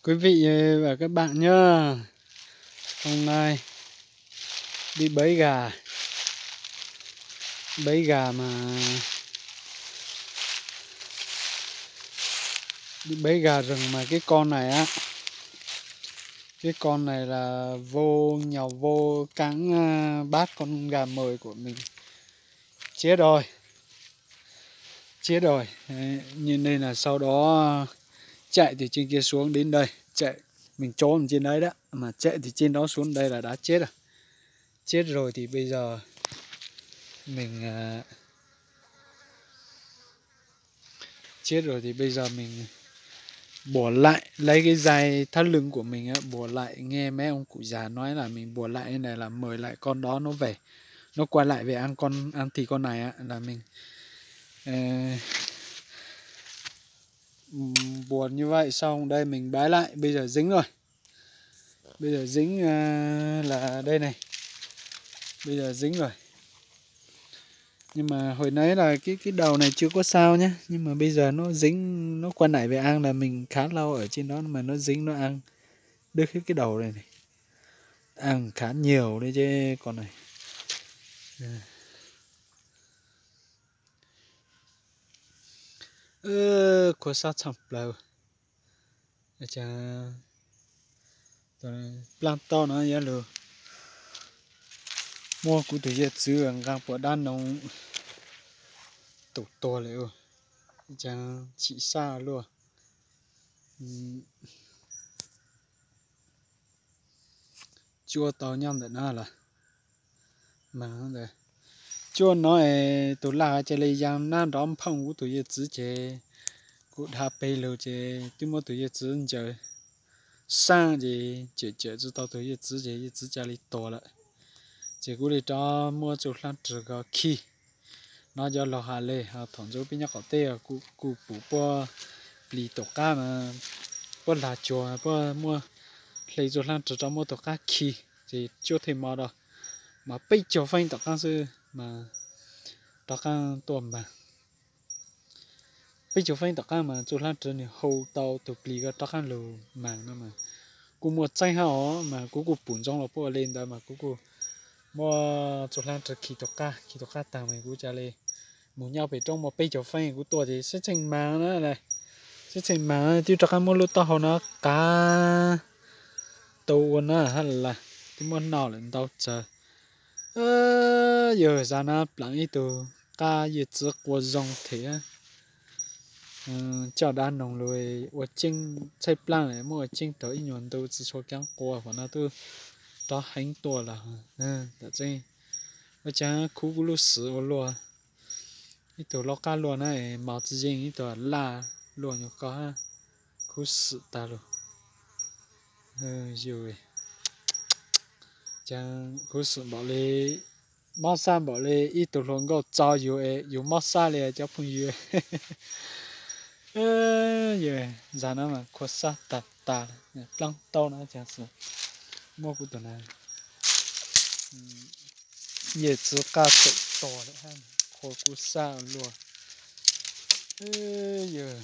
Quý vị và các bạn nhá. Hôm nay đi bới gà. Bới gà mà đi bới gà rừng mà cái con này á, cái con này là vô, nhào vô cắn, à, bát con gà mời của mình. Chết rồi. Chết rồi. Đấy, nhìn đây là sau đó chạy từ trên kia xuống đến đây, chạy, mình trốn trên đấy đó, mà chạy từ trên đó xuống đây là đã chết rồi. Chết rồi thì bây giờ mình, à, chết rồi thì bây giờ mình buộc lại, lấy cái dây thắt lưng của mình á, buộc lại, nghe mấy ông cụ già nói là mình buộc lại như này là mời lại con đó nó về, nó quay lại về ăn con, ăn thịt con này á, là mình, ờ, buộc như vậy, xong đây mình bái lại, bây giờ dính rồi. Bây giờ dính, ờ, là đây này. Bây giờ dính rồi. Nhưng mà hồi nãy là cái cái đầu này chưa có sao nhá. Nhưng mà bây giờ nó dính, nó quay lại về ăn, là mình khá lâu ở trên đó mà nó dính, nó ăn đứt hết cái đầu này này. Ăn khá nhiều đấy chứ con này. Ơ, khua sab tshaj plaws. Plaab tauj no yog lug muab kuv tus yawg txwv nqaa puas dab noog tus tuag lawm, cas chim sab luaj. Cuaj tau nyob ntawm no lawm. Cuaj no es tus laj ca le yaa nab nrov nphooj kuv tus yawg txwv ces kuv dha peg lug ces twb muab tus yawg txwv ncaws saab ces cawm cawm tsi tau tus yawg txwv ces yawg txwv ca le tuag lawm. Ces kuv le rov muab txuj hlaab rwg ko khi. No cov laug has le, thaum ntxov peb nyob qaum teb kuj pum puab plis tom qab mas puab lag cuag puab muab hle txuj hlaab rwg rov muab tom qab khi, ces cuab theej mo rau mas peb caug feeb tom qab xwb mas rov qaab tuaj mas peb caug feeb tom qab mas txuj hlaab rwg nwg hau tau tus plis ko rov qaab lug mas no mas kuj muaj txeeb hab os, mas kuv kuj pum ntsoov los puab ua le ntawd mas kuv kuj muab txuj hlaab rwg khi tus qab, khi tus qab taag mas kuv ca le mus nyob pem roob muaj peb caug feeb kuv tuaj ces sib txheej mas na, sib txheej mas twb rov qaab muab lub taub hau no qav tau ua na hab las, twb muab noj lawm ntau tsawg. Yawg zag na plaam ib tug qab yawg txwv qua zoo thiab. Coj dab noog lug ua ceeb txhaj plaab lawm, muaj ua ceeb rau ib nyuag ntu tsi tshua kaab qua, huam no twb rov heev tuaj lawm. Ua caag khub kuv lub xwm ua luaj, ib tug lau qab luaj na, mos tsi yeej ib tug laj luaj nyuag ko, khub xwm tag lug. Yus, caag khub xwm npaum le, mob sab npaum le ib tug hluas nkauj txo yus es yus mob sab le cov phooj ywg. Yawg zag na mas khua sab tag tag, plaab tauj na caag xwb, muab kuv tus na yawg txwv qab tawm tuag lawm hab, khua kuv sab luaj. Yawg